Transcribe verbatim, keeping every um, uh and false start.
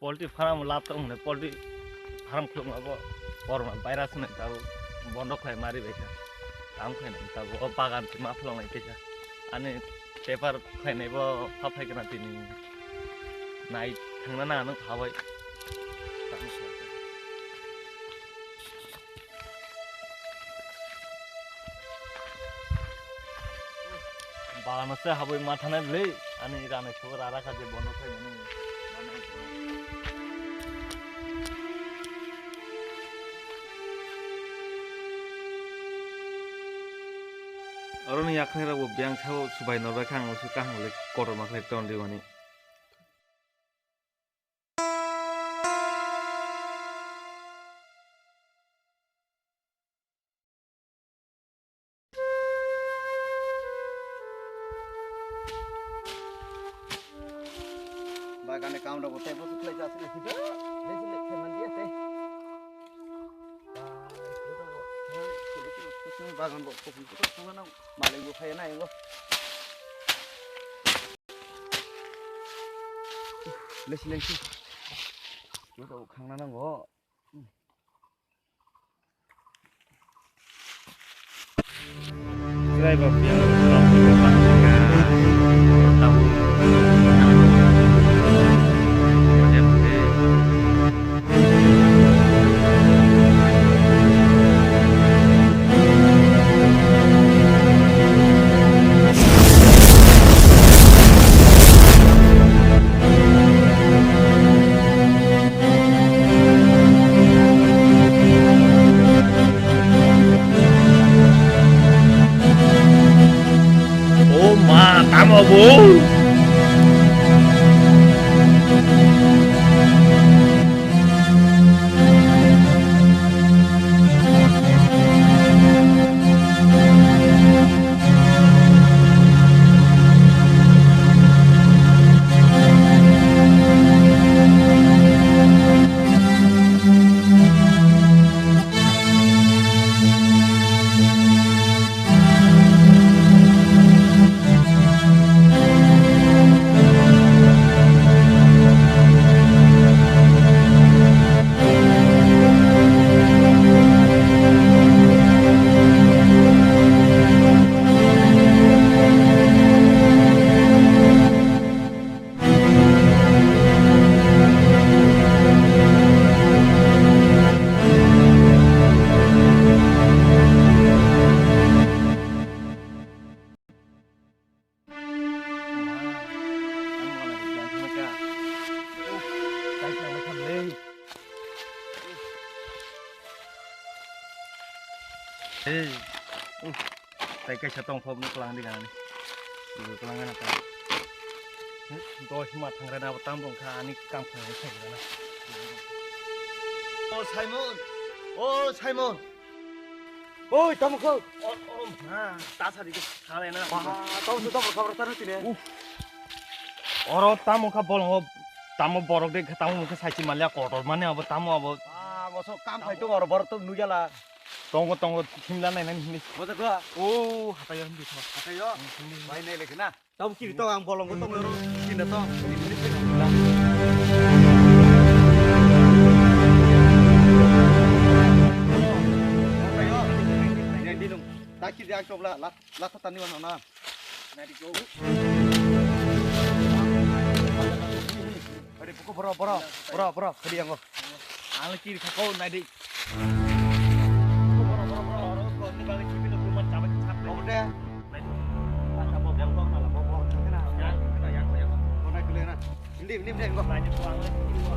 Poultry farm lab tong hwnwi, poultry farm khulukma bo corona virus hwnwi tabuk bondo khlai mari bai kha. Tamo khe nang tabuk o bagan se ma phlong lai tei kha. Ani paper khlainai bo pha phai kana tini nai thangna nang nang pha bai. Bagano se habwi ma thanai bwlwi, ani rani sobo rara kha je bono khai mani. Oro ni yakhai rok bo biyang sao subai norbai kha, ang usu kaham le kotor ma khlai ton di mani. Bagani kam rok bo tei bo khlai jasna sida. Tei sile khe man dia tei. Bagan bo kopung kopung thangna nang malik bo phai na yango. Lesi lesi. Yo to khangna nango. O ma, tamo bo? Hey. Tei kaisa tongkha bini kwlangdi ganani. Ibu kwlangana ta. Doi hima thangrana abo tambo wngkha ani kam khanai khairana. O Simon! O Simon! Oi, tamo kho? O, o, ha, ta sari ke thalena. Ba, tamo su tamo khabra tano tine. Oro tamo kha bolongo, tamo borok de tamo mukhe saichi malia kotor mane abo tamo abo. Ah, moso kam khai tong oro borok to nujala. Tongo, tongo, himla nai nani hindi. Bosa ko? O, hatayo hindi ko. Hatayo? Hindi. Bai nai lagi na. Tamo kiri to ang bolong ko tong ro. Kinda to. Hatayo? Yang dinung. Taki dia coba lah. Lah kota ni mana na? Nai di go. Ade, buku boro, boro, boro, boro, kadi yango. Ang le kiri khako nai di. Boro, boro, boro, boro, ko ni bale kibi no kuman chaba chap. Oke. Nai di. Ang kabo bengkok na la, boro, boro, kena. Yang, kena, yang, yang. Ko nai kule na. Hindi, hindi, hindi, ko. Nai di ko ang le kiri ko.